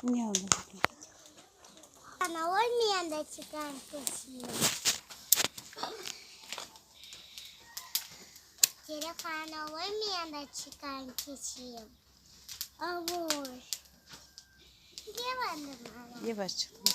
Ne oldı? Yavaş çıqtı.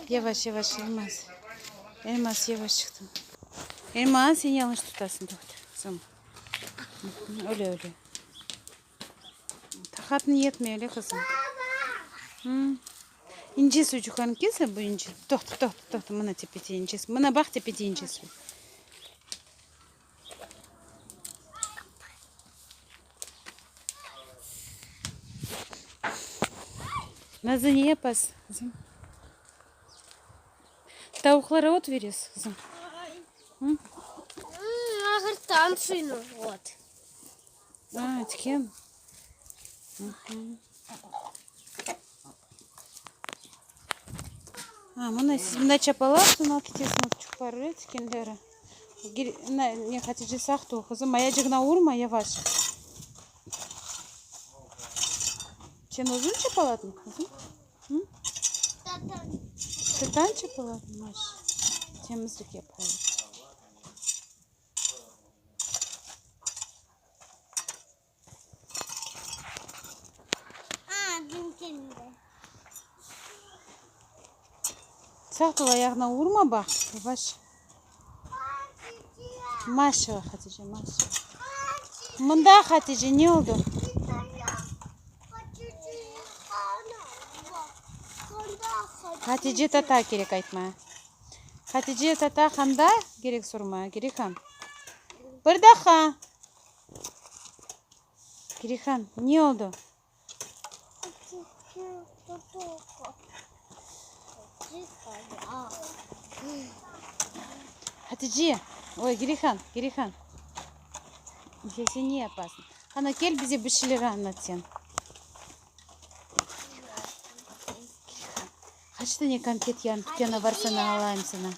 Yavaş yavaş Elmaz. Elmaz yavaş çıqtı. Elmaz sen yanlış tutasın toqta qızım. Öyle öyle. Taqatın yetmey öyle qızım. İnce sucuqlarnı kese bu ince. Toqta toqta toqta mına tepede ince. Mına baq tepede ince su. Nazlı ne yapasıñ qızım? Tavuqlara ot veresiñ qızım? Ağırtan suyunu ot. A, tiken. A, mına siz mında çapalapsıñ, al ketesiñ otçuqlar, öyle tikenleri. Ne, Hatice, saqt ol, qızım, ayacığına urma, yavaş. Sen özüñ çapaladıñ, qızım? Tatan. Tatan çapaladı, maş. Temizlik yapayıq. Saqt ol, ayağına urma, baq, yavaş. Maşallah, Hatice, maşallah. Mında, Hatice, ne oldı? Hatice tata kerek aytma. Hatice tata qanda kerek sorma, Girihan. Bir daqqa. Girihan, ne oldı? Hatice, oy, Girihan, Girihan. Ya sen ne yapasıñ? Qana, kel bize bir şeyler añlat sen. Qaç tane konfet yarın tükânğa barsañ alayım sana?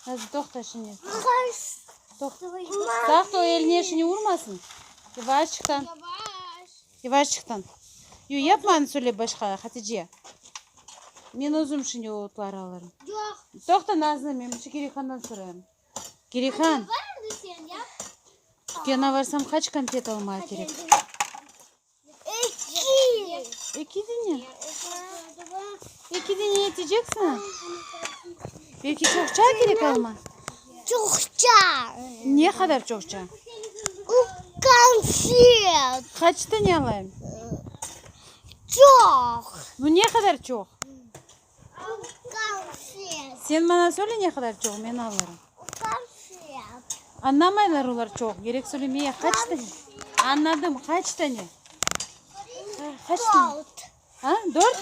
Nazlı, toqta şimdi. Saqt ol, eline şimdi urmasın. Yavaşçıqtan. Yavaşçıqtan. Yoq, yapma söyle başqa, Hatice. Men özüm şimdi otlar alırım. Yoq. Toqta, Nazlı, men şu Girihandan sorayım. Girihan. Tükânğa barsam qaç konfet almağa kerek? Eki. Eki dene? Eki dene yetecek saña? Belki çoqça kerek alma? Çoqça. Ne qadar çoqça? Konfet. Qaç tane alayım? Çoq. Nu, ne qadar çoq? Konfet. Sen maña söyle ne qadar çoq, men alırım. Konfet. Añlamaylar olar çoq, kerek söylemeye. Qaç tane? Añladım, qaç tane? Qaç tane? Dört. A, dört?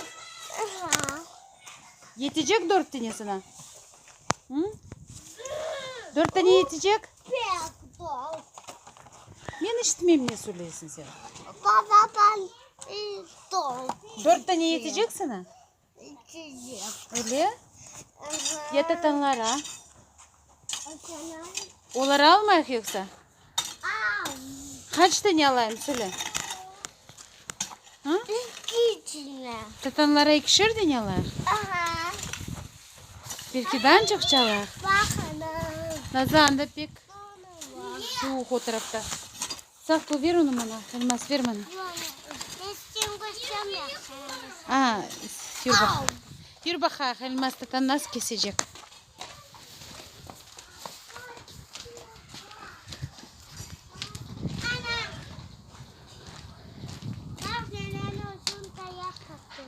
Aha. Yetecek dört tane saña? Hı? Dört tane yetecek? Pek dört. Men işitmeyim ne söyleysiñ sen. Baba, ben dört. Dört tane yetecek saña? Yetecek. Öyle? Aha. Ya tatanlara? Olar almayıq yoqsa? Al. Qaç tane alayım, söyle. Hı? Eki tane. Tatanlara ekişer tane alayıq? Aha. Belki daa çoqça alayıq? Baqınız. Nazlı, anda pek suvuq o tarafta. Saqt ol, ver onı maña, Elmaz, ver maña. A, yür baq. Yür baqayıq, Elmaz tatan nasıl kesecek.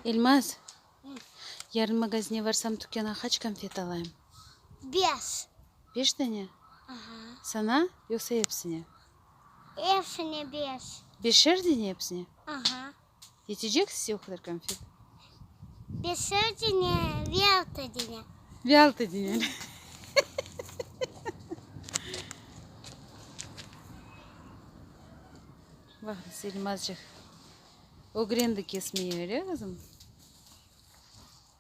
Elmaz, yarın magazine varsam, tükânğa qaç konfet alayım? Beş. Beş tane? Aha. Sana, yoqsa episine? Episine beş. Beşer tane episine? Aha. Yetecek size o qadar konfet? Beşer tane ve altı tane. Ve altı tane. Baq, Selim azcıq ögrendi kesmeye, öyle qızım?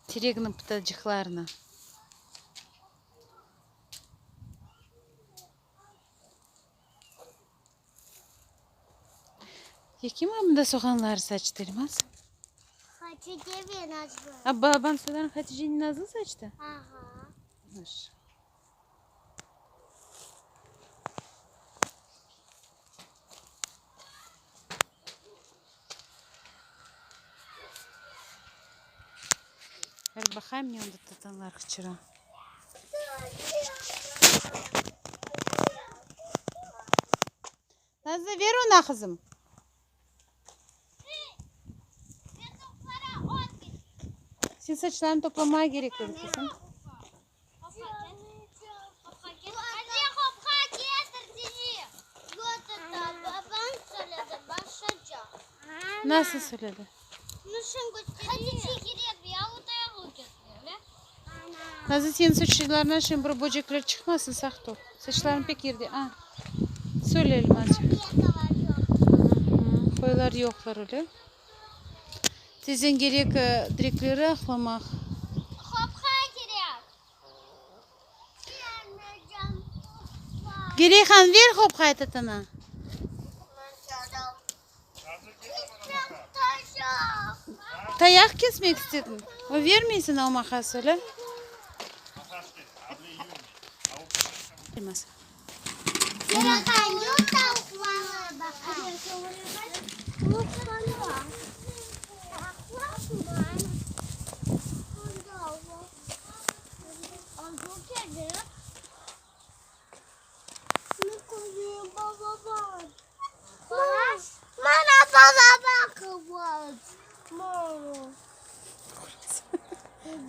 Tereginiñ pıtacıqlarını. Ya kim mında soğanları saçtı, Elmaz? Hatice ve Nazlı. A, balaban soğanı Hatice ile Nazlı saçtı? Aha. Maşallah. Ber baqayım ne onda tatanlar qıçıra. Nazlı, ver ona, qızım. Sen saçlarını toplamağa kerek edi, qızım. Nasıl söyledi? Nazlı, seniñ saçlarından şimdi bir böcekler çıqmasın, saqt ol. Saçlarıñ pek yerde. A, söyle, Elmazçıq. Qoylar yoqlar öyle. Tezden kerek direkleri aqlamaq. Gereyhan, ver hopqay tatana. Tayaq kesmek istediñ. O vermey sana o maqas, öyle?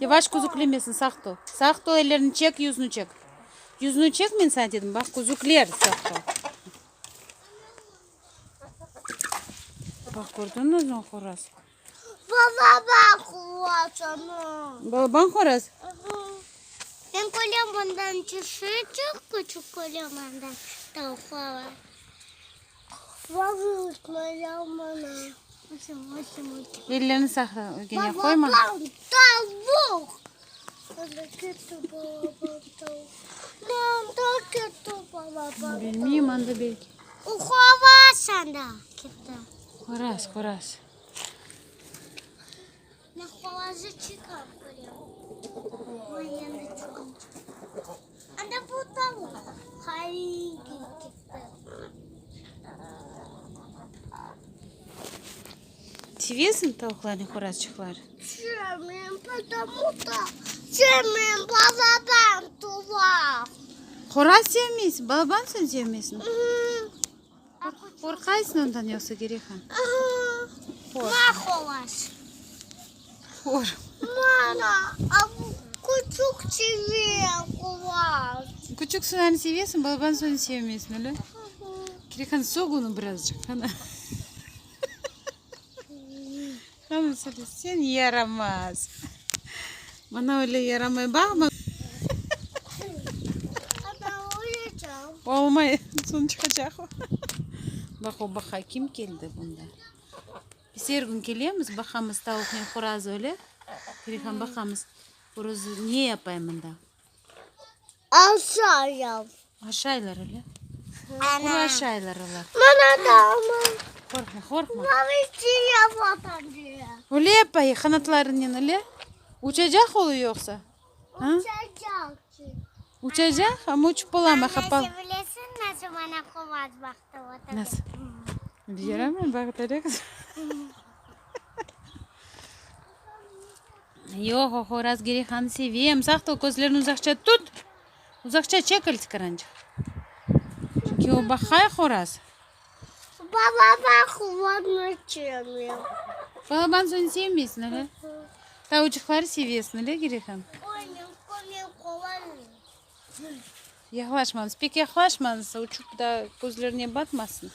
Yavaş közüklemesin, saqt ol. Saqt ol, ellerini çek, yüzüni çek. Yüzüni çek, men saña dedim, baq, közükler, saqt ol. Baq, kördiñizmi, horaz? Balaban horaz ana. Balaban horaz? Men körem ondan tüşü çoq küçük körem andan tavuqlar. Ellerini saqla, ögüne qoyma. Balaban tavuq. Bilmeyim, anda belki. Horaz anda ketti. Horaz, horaz. Sevesiñ tavuqlarnı, horazçıqlar? Horaz sevmeysiñ, balaban sen sevmeysiñ? Qorqaysıñ ondan yoqsa, Gereyhan? Küçük soyanı sevesiñ, balaban soyanı sevmeysiñ, öyle? Gereyhan, soq onı birazcıq, qana. Qana, söyle, sen yaramaz. Mana öyle yaramay baqma. Olmay, soñ çıqacaq o. Baq, o baqa, kim keldi bunda? Biz er kün kelemiz, baqamız tavuqnen horaz öyle. Perihan, baqamız, horaz ne yapay mında? Aşaylar. Aşaylar öyle. Quru aşaylar olar. Qorqma, qorqma. Öyle yapay, qanatlarınen öyle. Uçacaq olu yoqsa? Uçacaq. Uçacaq, amma uçıp olamay, qapal. Bilesiñ nasıl bana horaz baqtı? Nasıl? Yaramay baqtı, öyle qızım. Yoq, o horaz Gereyhanı sevem. Saqt ol, közlerini uzaqça tut. Uzaqça çekil, tikarançıq. Çünki o baqay horaz. Balaban soñu sevmeysiñ, öyle? Tavuçıqları sevesiñ, öyle, Gereyhan? Yaqlaşmañız, pek yaqlaşmañız, uçup da közlerine batmasın.